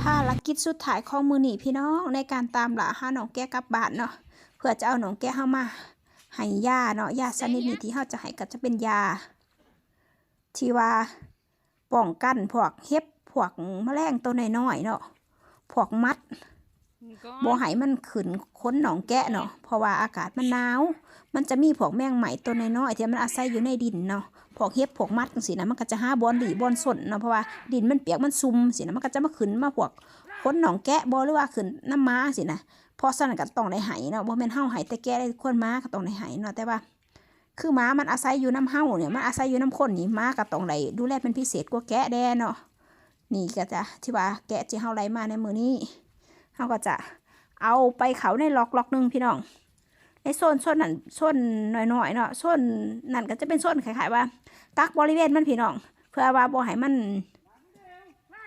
ພາລະກິດສຸດທ້າຍຂອງມື້ນີ້ພີ່ນ້ອງ ໃນການຕາມລ່າຫານ້ອງແກະກັບບ້ານເນາະ ເພື່ອຈະເອົານ້ອງແກະເຮົາມາໃຫ້ຢາເນາະ. ຢາຊະນິດນີ້ທີ່ເຮົາຈະໃຫ້ກໍຈະເປັນຢາທີ່ວ່າປ້ອງກັນພວກເຫັບ ພວກມະແລງໂຕນ້ອຍໆເນາະ ພວກໝັດ ບໍ່ໃຫ້ມັນຂຶ້ນຂົນນ້ອງແກະເນາະ ເພາະວ່າອາກາດມັນໜາວ ມັນຈະມີພວກແມງໄມ້ໂຕນ້ອຍໆທີ່ມັນອາໄສຢູ່ໃນດິນເນາະ ພວກເຫັບພວກໝັດຈັ່ງຊີ້ນະ ມັນກໍຈະຫາບ່ອນຫຼີ່ບ່ອນຊົນເນາະ ເພາະວ່າດິນມັນປຽກມັນຊຸ່ມຊີ້ນະ ມັນກໍຈະມາຂຶ້ນມາພວກຂົນນ້ອງແກະບໍ ຫຼືວ່າຂຶ້ນນຳໝາຊີ້ນະ. ເພາະສະນັ້ນກໍຕ້ອງໄດ້ໃຫ້ເນາະ ບໍ່ແມ່ນເຮົາໃຫ້ແຕ່ແກະເດ້ ຄວນໝາກໍຕ້ອງໄດ້ໃຫ້ເນາະ ແຕ່ວ່າ ຄືໝາມັນອາໄສຢູ່ນຳເຮົານີ້ ມັນອາໄສຢູ່ນຳຄົນນີ້ ໝາກໍຕ້ອງໄດ້ດູແລເປັນພິເສດກວ່າແກະແດ່ເນາະ. ນີ້ກໍຈະ ທີ່ວ່າແກະທີ່ເຮົາໄລ່ມາໃນມື້ນີ້ ເຮົາກໍຈະເອົາໄປເຂົ້າໃນລັອກລັອກໜຶ່ງພີ່ນ້ອງ ໃນໂຊນ ໂຊນນັ້ນ ໂຊນນ້ອຍໆເນາະ ໂຊນນັ້ນກໍຈະເປັນໂຊນຄ້າຍໆວ່າກັກບໍລິເວນມັນພີ່ນ້ອງ ເພື່ອວ່າບໍ່ໃຫ້ມັນ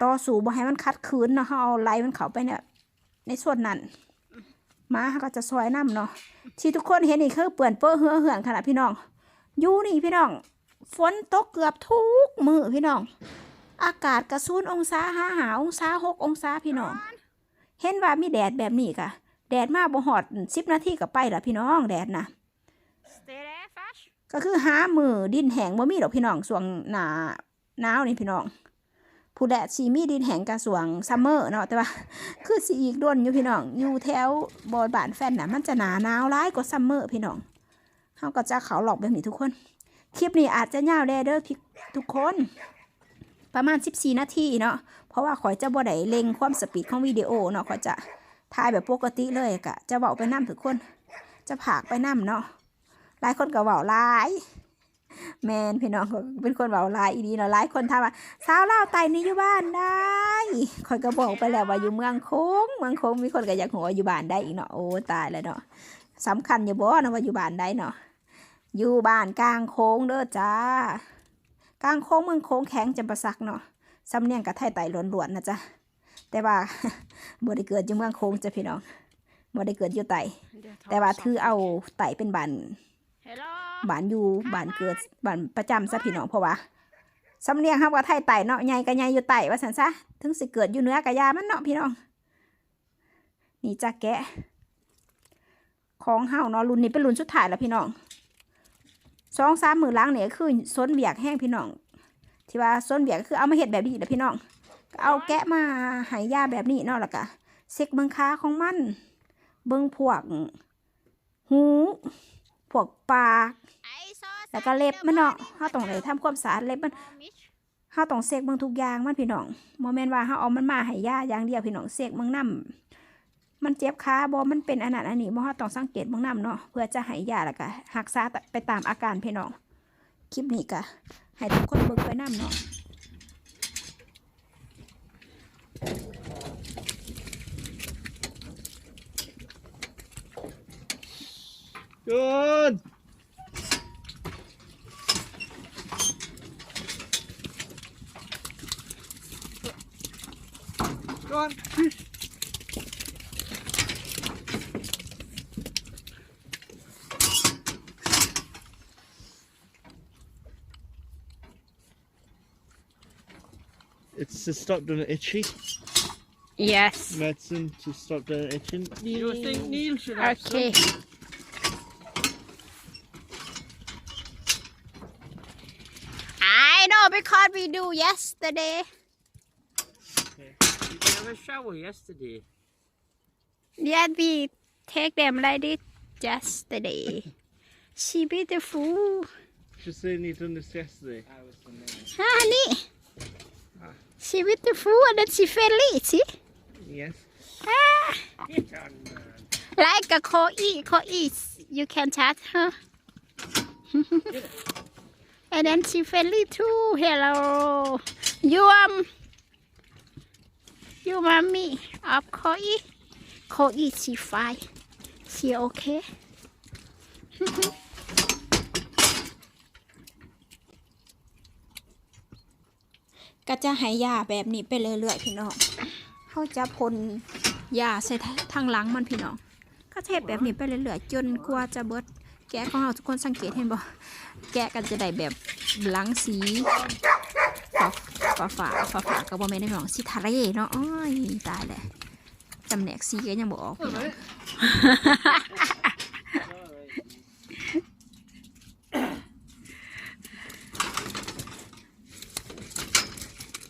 ຕໍ່ສູ້ ບໍ່ໃຫ້ມັນຂັດຂືນເນາະ ເຮົາເອົາໄລ່ມັນເຂົ້າໄປໃນ ໃນສ່ວນນັ້ນ ມາເຮົາກໍຈະຊ່ອຍນຳເນາະ. ທີ່ທຸກຄົນເຫັນນີ້ຄືເປື້ອນເປິເຫືອເຫືອນຂະໜາດພີ່ນ້ອງ. ຢູ່ນີ້ພີ່ນ້ອງ ຝົນຕົກເກືອບທຸກມື້ພີ່ນ້ອງ. ອາກາດກະສູນອົງສາ ຫາຫ້າອົງສາ ຫົກອົງສາພີ່ນ້ອງ. ເຫັນວ່າມີແດດແບບນີ້ກະ ແດດມາບໍ່ຮອດສິບນາທີກະໄປລະພີ່ນ້ອງ ແດດນະ. ກະຄືຫາມື້ດິນແຫ້ງບໍ່ມີດອກພີ່ນ້ອງ ຊ່ວງໜ້າ ໜາວນີ້ພີ່ນ້ອງ. ພຸ້ນແຫຼະ ຊິມີດິນແຫ້ງກະຊ່ວງຊັມເມີເນາະ ແຕ່ວ່າຄືຊິອີກດົນຢູ່ພີ່ນ້ອງ. ຢູ່ແຖວບໍ່ ບ້ານແຟນນະ ມັນຈະໜ້າໜາວຫຼາຍກວ່າຊັມເມີພີ່ນ້ອງ. ເຮົາກໍຈະເຂົ້າລັອກແບບນີ້ທຸກຄົນ. ຄລິບນີ້ອາດຈະຍາວແດ່ເດີທຸກຄົນ ປະມານສິບສີ່ນາທີເນາະ ເພາະວ່າຂ້ອຍຈະບໍ່ໄດ້ເລັ່ງຄວາມສະປີດຂອງວິດີໂອເນາະ ຂ້ອຍຈະຖ່າຍແບບປົກກະຕິເລີຍ ກະຈະເວົ້າໄປນຳທຸກຄົນ ຈະພາກໄປນຳເນາະ. ຫຼາຍຄົນກໍເວົ້າຫຼາຍ ແມ່ນພີ່ນ້ອງ ຂ້ອຍເປັນຄົນເວົ້າຫຼາຍອີ່ຫຼີເນາະ. ຫຼາຍຄົນຖາມວ່າ ສາວລາວໃຕ້ນີ້ຢູ່ບ້ານໃດ? ຂ້ອຍກໍບອກໄປແລ້ວວ່າຢູ່ເມືອງໂຂງ ເມືອງໂຂງ. ມີຄົນກໍຢາກຮູ້ວ່າຢູ່ບ້ານໃດອີກເນາະ. ໂອ້ ຕາຍແລ້ວເນາະ ສຳຄັນຢູ່ບໍ່ເນາະວ່າຢູ່ບ້ານໃດເນາະ. ຢູ່ບ້ານກາງໂຂງເດີຈ້າ. ກາງໂຂງ ເມືອງໂຂງ ແຂວງຈຳປາສັກເນາະ. ສຳນຽງກໍໄທໃຕ້ລ້ວນໆນະຈ໊ະ. ແຕ່ວ່າ ບໍ່ໄດ້ເກີດຢູ່ເມືອງໂຂງຈ້ະພີ່ນ້ອງ ບໍ່ໄດ້ເກີດຢູ່ໃຕ້ ແຕ່ວ່າຖືເອົາໃຕ້ເປັນບ້ານ ບ້ານຢູ່ ບ້ານເກີດ ບ້ານປະຈຳຊະພີ່ນ້ອງ. ເພາະວ່າສຳນຽງເຮົາກໍໄທໃຕ້ເນາະ ໃຫຍ່ກໍໃຫຍ່ຢູ່ໃຕ້ວ່າຊັ້ນຊະ ເຖິງຊິເກີດຢູ່ເໜືອກໍຢ່າມັນເນາະພີ່ນ້ອງ. ນີ້ຈະແກະ ຂອງເຮົາເນາະ ລຸ້ນນີ້ເປັນລຸ້ນສຸດທ້າຍແລ້ວພີ່ນ້ອງ. ສອງສາມມື້ຫຼັງນີ້ຄືສົນວຽກແຮງພີ່ນ້ອງ ທີ່ວ່າສົນວຽກກໍຄືເອົາມາເຮັດແບບນີ້ແຫຼະພີ່ນ້ອງ. ກໍເອົາແກະມາໃຫ້ຢາແບບນີ້ເນາະ ແລ້ວກໍເຊັກເບິ່ງຂາຂອງມັນ ເບິ່ງພວກຫູ ພວກປາກ ແລ້ວກໍເລັບມັນເນາະ. ເຮົາຕ້ອງໄດ້ທຳຄວາມສະອາດເລັບມັນ ເຮົາຕ້ອງເຊັກເບິ່ງທຸກຢ່າງມັນພີ່ນ້ອງ. ບໍ່ແມ່ນວ່າເຮົາເອົາມັນມາໃຫ້ຢາຢ່າງດຽວພີ່ນ້ອງ ເຊັກເບິ່ງນຳ ມັນເຈັບຂາບໍ່ ມັນເປັນອັນນັ້ນອັນນີ້ບໍ່ ເຮົາຕ້ອງສັງເກດເບິ່ງນຳເນາະ ເພື່ອຈະໃຫ້ຢາ ແລ້ວກະຮັກສາໄປຕາມອາການພີ່ນ້ອງ. ຄລິບນີ້ກະໃຫ້ທຸກຄົນເບິ່ງໄປນຳເນາະ. Good. Go on. It's to stop doing itchy. Yes. Medicine to stop doing itching. Do you think Neil should have some? Okay. I know because we do yesterday. Okay. We did have a shower yesterday. Yeah, we take them like this yesterday. She beautiful. She said you done this yesterday. Honey. Ah. She beautiful and then she friendly, see? Yes. Ah. Get on, man. Like a koi, koi, you can touch her. And then she friendly too. Hello. You, um, you mommy of Koi. Koi, she fine. She okay. ກໍຈະໃຫ້ຢາແບບນີ້ໄປເລື້ອຍໆ ພີ່ນ້ອງ. ເຮົາຈະພົ່ນຢາໃສ່ທາງຫຼັງມັນ ພີ່ນ້ອງ. ກໍເຮັດແບບນີ້ໄປເລື້ອຍໆ ຈົນກວ່າຈະເບິດ. ແກະຂອງເຮົາ ທຸກຄົນສັງເກດເຫັນບໍ່? ແກະກໍຈະໄດ້ແບບຫຼັງສີອອກ ຟ້າໆ ຟ້າໆ ກໍບໍ່ແມ່ນເດ້ພີ່ນ້ອງ ສີທະເລເນາະ. ໂອ້ຍ ຕາຍແລ້ວ ຈຳແນກສີກໍຍັງບໍ່ອອກພີ່ນ້ອງ.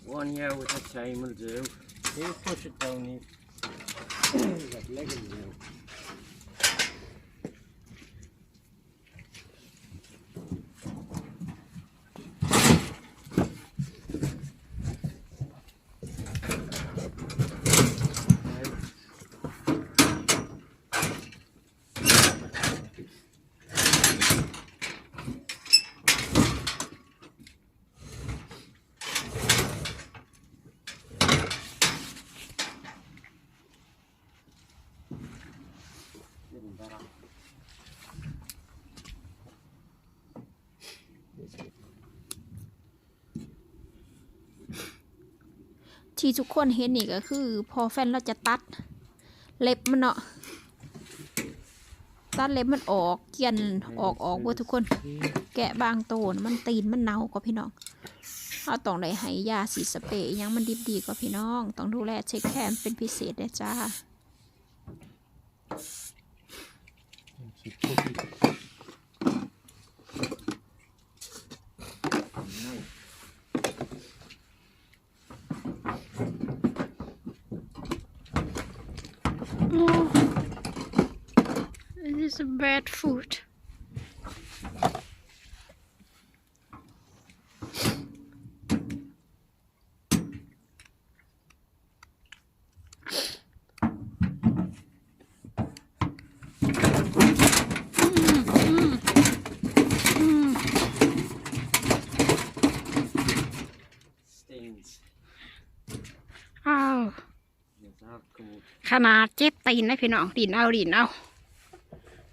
One year with the same will do. You push it down, you, that leg in there.ທີ່ທຸກຄົນເຫັນນີ້ກໍຄືພໍ່ແຟນລາວຈະຕັດເລັບມັນເນາະ ຕັດເລັບມັນອອກ ກ້ຽນອອກ ອອກເບິດທຸກຄົນ. ແກະບາງໂຕນະ ມັນ ຕີນມັນເນົ່າກໍພີ່ນ້ອງ ເຮົາຕ້ອງໄດ້ໃຫ້ຢາສີດສະເປອີ່ຫຍັງມັນດິບດີກໍພີ່ນ້ອງ ຕ້ອງດູແລເທກແຄເປັນພິເສດເດ້ຈ້າ. Oh, this is bad food. Stains. ອ້າວ Yes, I'll come out. ຂະໜາດເຈັບຕີນນະພີ່ນ້ອງ ດິນເອົາ ດິນເອົາ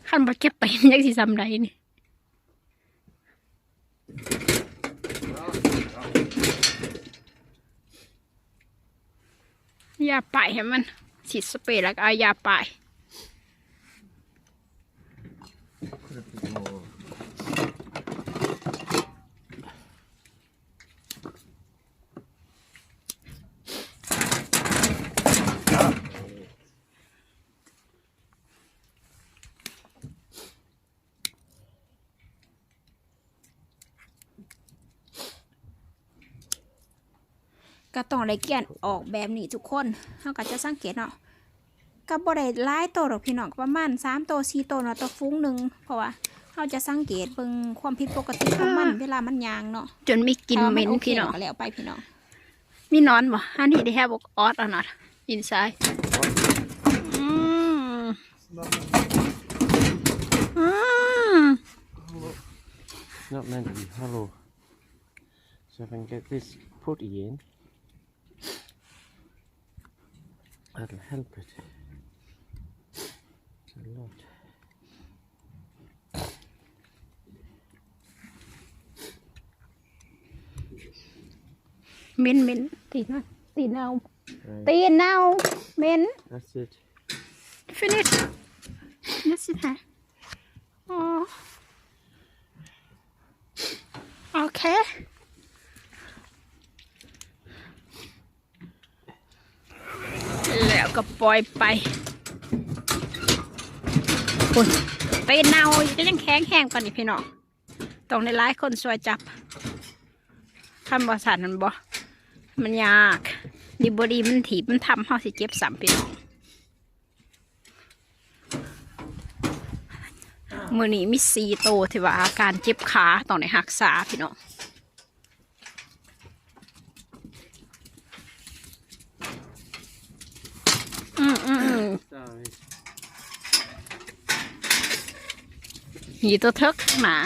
ຄັນບໍ່ເຈັບຕີນຈັກຊິຊ່ຳໃດນີ້. Oh, oh. ຢາປ້າຍໃຫ້ມັນ ສີດສະເປແລ້ວກໍເອົາຢາປ້າຍ. Could be more. ກໍຕ້ອງໄດ້ກ້ຽນອອກແບບນີ້ທຸກຄົນ ເຮົາກໍຈະສັງເກດເນາະ ກໍບໍ່ໄດ້ຫຼາຍໂຕດອກພີ່ນ້ອງ ປະມານສາມໂຕສີ່ໂຕເນາະ ຕໍ່ຝູງໜຶ່ງ ເພາະວ່າເຮົາຈະສັງເກດເບິ່ງຄວາມຜິດປົກກະຕິຂອງມັນ ເວລາມັນຍ່າງເນາະ ຈົນມີກິ່ນເໝັນພີ່ນ້ອງ ກໍແລ້ວໄປພີ່ນ້ອງ. ມີໜອນບໍ່? Honey, they have odd or not inside? ອືມ ອືມ Not meant to be hollow. So if I can get this putty in, that'll help it a lot. ເໝັນໆ ຕີນເນາະ ຕີນເນົ່າ ຕີນເນົ່າ ເໝັນ. That's it. Finish. That's it. ອໍ ໂອເຄ ແລ້ວກໍປ່ອຍໄປ. ໂອ້ຍ ເຕນເນົ່າກໍຍັງແຂງແຮງປານນີ້ພີ່ນ້ອງ ຕ້ອງໄດ້ຫຼາຍຄົນຊ່ວຍຈັບ ຄັນບໍ່ຊັ້ນແມ່ນບໍ່ ມັນຍາກ ດີບໍ່ດີມັນຖີບມັນທຳ ເຮົາຊິເຈັບຊ້ຳພີ່ນ້ອງ. ມື້ນີ້ມີສີ່ໂຕທີ່ວ່າອາການເຈັບຂາ ຕ້ອງໄດ້ຮັກສາພີ່ນ້ອງ. ອືມ ອືມ ອືມ ມີໂຕເຖິກຂ້າງໜ້າ.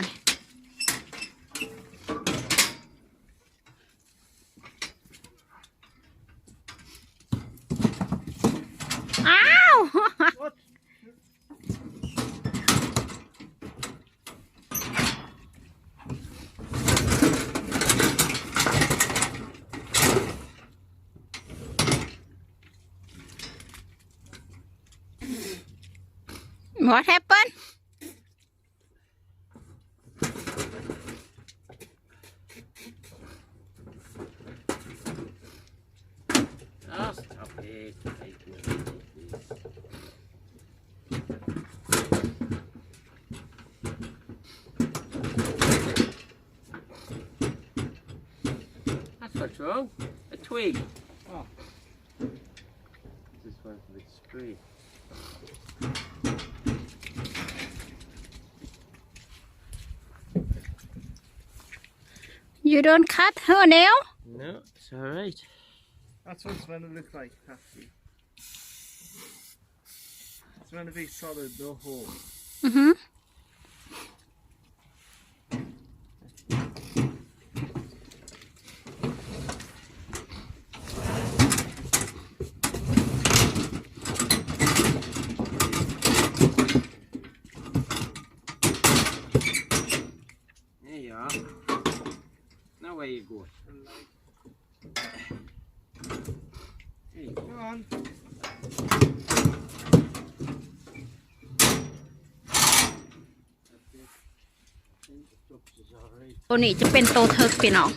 ອ້າວ What happened? That's what's wrong. A twig. Oh. This one's a bit spray. You don't cut her nail? No, it's all right. That's what it's meant to look like, Patsy. It's meant to be solid, no hole. Mm-hmm. ໂຕນີ້ຈະເປັນໂຕເທີກພີ່ນ້ອງ.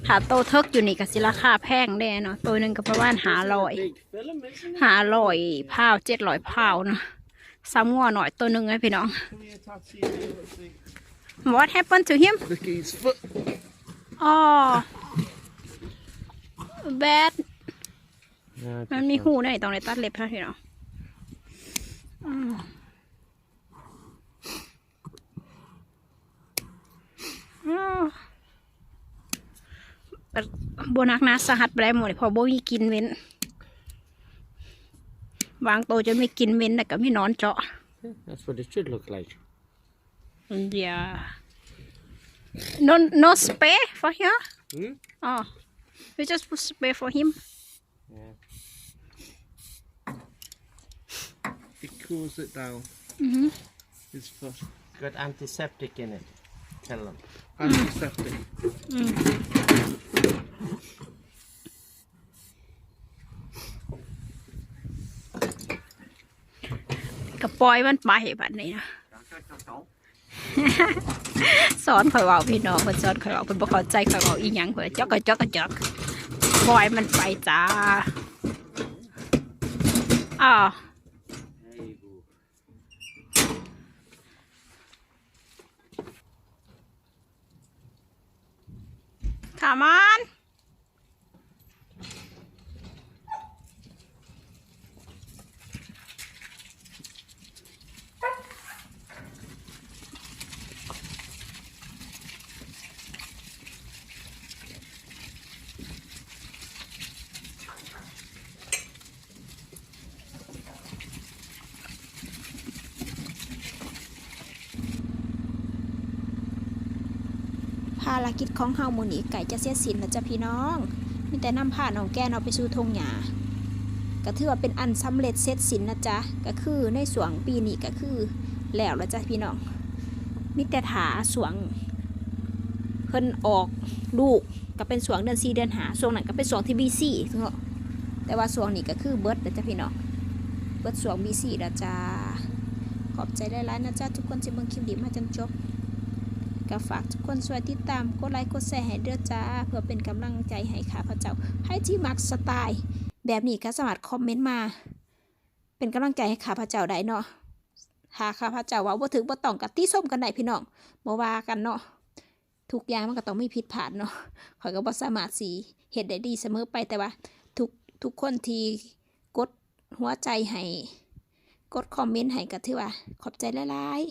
ຖ້າໂຕເທີກຢູ່ນີ້ກໍຊິລາຄາແພງແດ່ເນາະ, ໂຕໜຶ່ງກໍປະມານຫ້າຮ້ອຍ ຫ້າຮ້ອຍພາວ ເຈັດຮ້ອຍພາວເນາະ. ຊ້ຳງົວນ້ອຍໂຕໜຶ່ງເລີຍພີ່ນ້ອງ. What happened to him? Look at his foot. Oh, bad. ມັນມີຮູໃນ ຕ້ອງໄດ້ຕັດເລັບໃຫ້ພີ່ນ້ອງ. ອືມ ອືມ ບໍ່ໜັກໜາສາຫັດປານໃດໝູ່ນີ້ ເພາະບໍ່ມີກິ່ນເໝັນ. ບາງໂຕຈົນມີກິ່ນເໝັນ ແລ້ວກໍມີໜອນເຈາະ. Yeah, that's what it should look like. Yeah. No, no spray for here? Hmm? Oh, we just put spray for him. Yeah. It cools it down. Mm-hmm. It's for Got antiseptic in it. Tell them. Antiseptic. ອືມ ກໍປ່ອຍມັນໄປບັດນີ້ນະ. ສອນຂ້ອຍເວົ້າພີ່ນ້ອງ, ເພິ່ນສອນຂ້ອຍເວົ້າ, ເພິ່ນບໍ່ເຂົ້າໃຈຂ້ອຍເວົ້າອີ່ຫຍັງ, ຂ້ອຍຈອກກະຈອກກະຈອກ, ປ່ອຍມັນໄປຈ້າ. ອ້າວ Come on. ພາລະກິດຂອງເຮົາມື້ນີ້ໃກ້ຈະເສັດສິ້ນແລ້ວຈ້ະພີ່ນ້ອງ, ມີແຕ່ນຳພານ້ອງແກເນາະໄປສູ່ທົ່ງຫຍ້າ ກໍຖືວ່າເປັນອັນສຳເລັດເສັດສິ້ນນະຈ໊ະ. ກໍຄືໃນຊ່ວງປີນີ້ກໍຄືແລ້ວແລ້ວຈ້ະພີ່ນ້ອງ, ມີແຕ່ຖ້າຊ່ວງເພິ່ນອອກລູກ ກໍເປັນຊ່ວງເດືອນສີ່ເດືອນຫ້າ, ຊ່ວງນັ້ນກໍເປັນຊ່ວງທີ່ບີຊີເນາະ, ແຕ່ວ່າຊ່ວງນີ້ກໍຄືເບິດແລ້ວຈ້ະພີ່ນ້ອງ, ເບິດຊ່ວງບີຊີແລ້ວຈ້າ. ຂອບໃຈຫຼາຍໆນະຈ້າ ທຸກຄົນທີ່ເບິ່ງຄລິບນີ້ມາຈົນຈົບ, ກໍຝາກທຸກຄົນຊ່ວຍຕິດຕາມ ກົດໄລ ກົດແຊໃຫ້ເດີ້ຈ້າ ເພື່ອເປັນກຳລັງໃຈໃຫ້ຂ້າພະເຈົ້າ. ໃຜທີ່ມັກສະໄຕລ໌ແບບນີ້ກໍສາມາດຄອມເມັນມາເປັນກຳລັງໃຈໃຫ້ຂ້າພະເຈົ້າໄດ້ເນາະ. ຖ້າຂ້າພະເຈົ້າເວົ້າບໍ່ຖືກບໍ່ຕ້ອງກໍຕິຊົມກັນໄດ້ພີ່ນ້ອງ, ບໍ່ວ່າກັນເນາະ. ທຸກຢ່າງມັນກໍຕ້ອງມີຜິດພາດເນາະ, ຂ້ອຍກໍບໍ່ສາມາດຊິເຮັດໄດ້ດີສະເໝີໄປ, ແຕ່ວ່າທຸກ ທຸກຄົນທີ່ກົດຫົວໃຈໃຫ້ ກົດຄອມເມັນໃຫ້ ກໍຖືວ່າຂອບໃຈຫຼາຍ